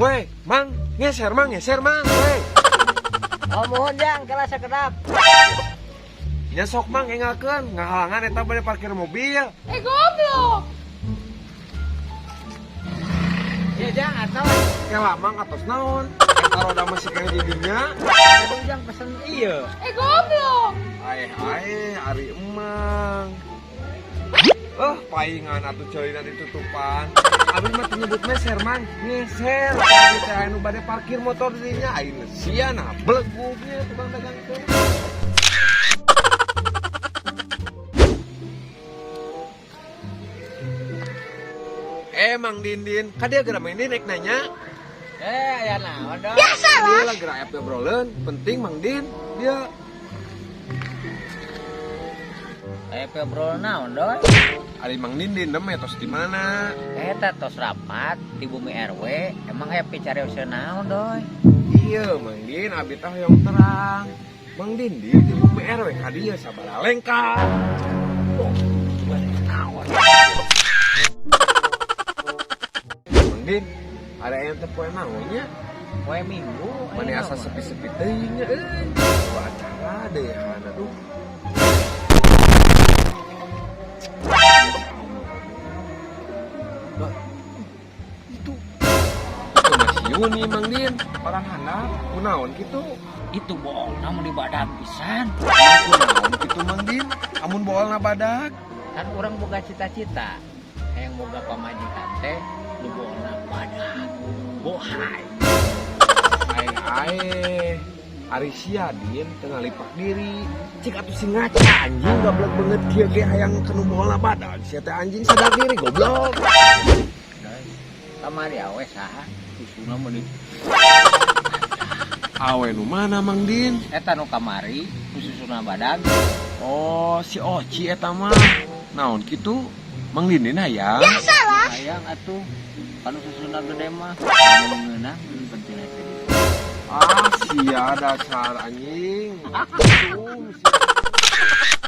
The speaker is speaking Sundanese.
Weh, Mang, ngeser Mang, ngeser Mang, weh. Oh mohon jang, kelas sekedap. Nya sok Mang enggalkeun, ngahalangan eta bade parkir mobil. Eh goblok. Iya jang, atau Kela Mang atos naon? Eta roda masih kena di dinya. aduh jang pesen iya. Eh goblok. Aeh aeh, ari emang. Paingan atuh ceulina ditutupan. Abi mah teu nyebut meser Mang, ngeser. Abi teh anu bade parkir motor di dinya, ayeuna sia nah belegugnya tukang dagang teh. Mang Dindin, ka dia geura Mang Dindin rek nanya. Eh, aya naon dong? Dia lah geura aya obrolan, penting Mang Din. Dia Aya obrol naon doi? Ari Mang Dindin dem tos di mana? Eta tos rapat di bumi RW, emang aya picarioseun naon doi? Iya, Mang Din, abi teh hoyong terang. Mang Dindin di bumi RW ka dieu sabaraha lengkah. Oh, bade naon. Mang Din, ada yang teh poe naonnya? Poe Minggu. Mane asa sepi-sepi teuing nya euy. Wah, acara deh aduh. Itu masih Yuni Mang Din, orang handap, kunaon kitu? Itu boolna mun dibadag pisan. Kunaon kitu Mang Din? Amun boolna badag. Kan urang boga cita-cita hayang boga pamajikan teh nu boolna badag. Bohai. Ae ae. Ari sia Din teu ngalipak diri. Cik atuh sing ngaca anjing goblok banget kieu ge hayang kanu boolna badag. Sia teh anjing sadar diri goblok. Kamari awe saha? Susuna meuni. Awe nu mana Mang Din? Eta nu kamari, nu susuna badag. Oh, si Oci eta mah. Naon kitu? Mang Dindin hayang. Hayang atuh. Kanu susuna gede mah. Anu ngeunah mun penting teh. Ah, sia dasar anjing. Tuh, sia.